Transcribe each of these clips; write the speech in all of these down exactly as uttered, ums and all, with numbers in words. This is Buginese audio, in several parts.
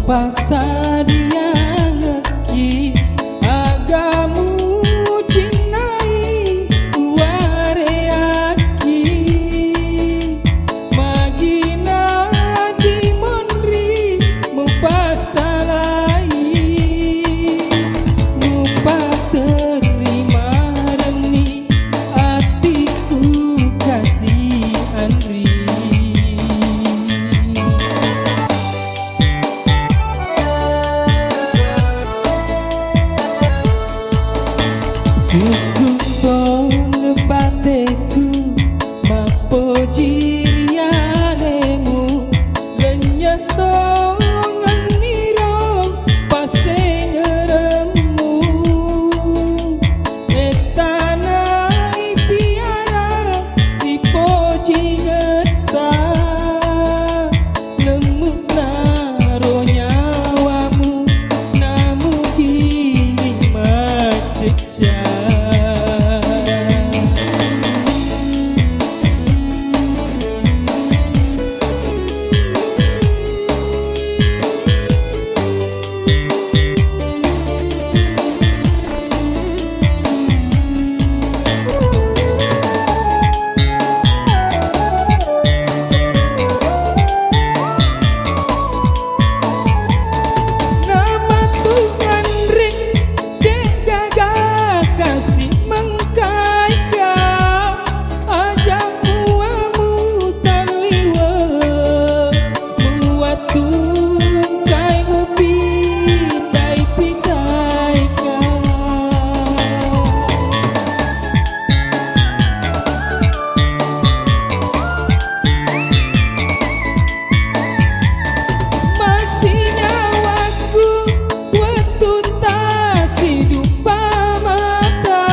Passadiangekki aga mucinnai uwareakki, magi nadimonri mupassalai, mupaterri marenni atiku kasi anri. Sukku tongeng bateku mappoji ri alemu, lenynye' tongenniro passengeremmu. Ettanai piara sipojingetta, lemmu'naro nyawamu namugiling maccecca. Namatu anre, de'gaga kasi mengkaika, aja' mua mutalliwe. Muwattu engkai mupitai-pitaika. Massinyawakku wettutta siduppa mata,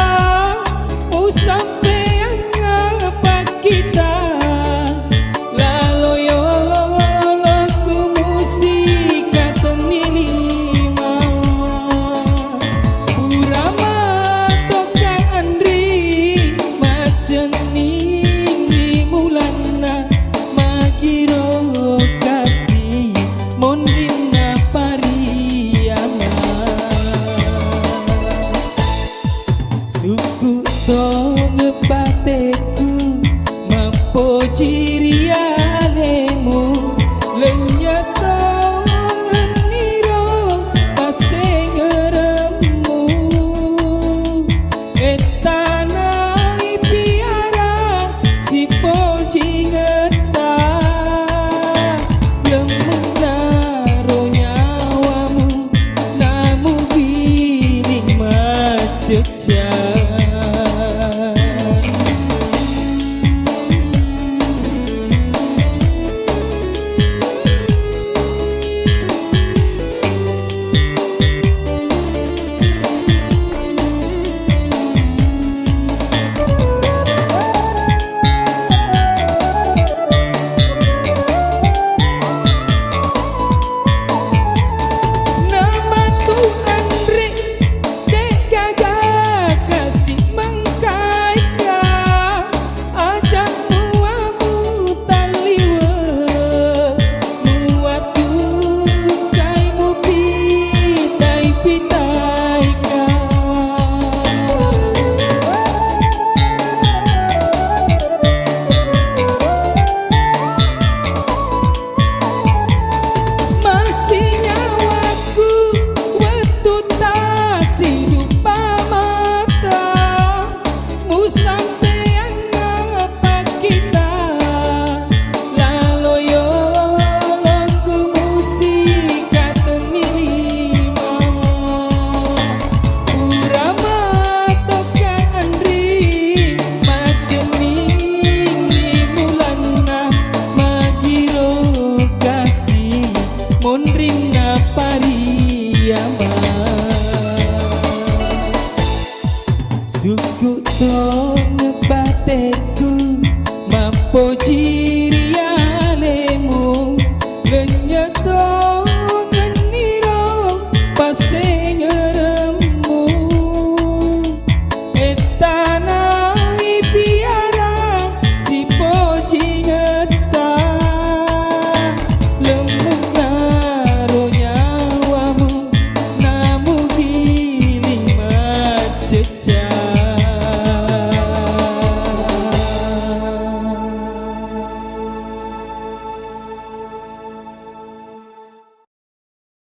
musampeang apa kita, lalo yolokku musika tenni lima. Pura matokka anri macenning ri mulanna, magiro kasi monrinna Pariama. Sukku tongeng bateku mappoji ri alemu, lenynye' tongenniro passengeremmu. Ettanai piara sipojingetta, lemmu'naro nyawamu namugiling maccecca. Namatu anre, de'gaga kasi mengkaika, aja' mua mutalliwe. Muwattu engkai mupitai-pitaika. Massinyawakku wettutta siduppa mata, musampeang apa kita, lalo yolokku musika tenni lima. Pura matokka anri macenning ri mulanna, magiro kasi monrinna Pariama. Sukku tongeng bateku mappoji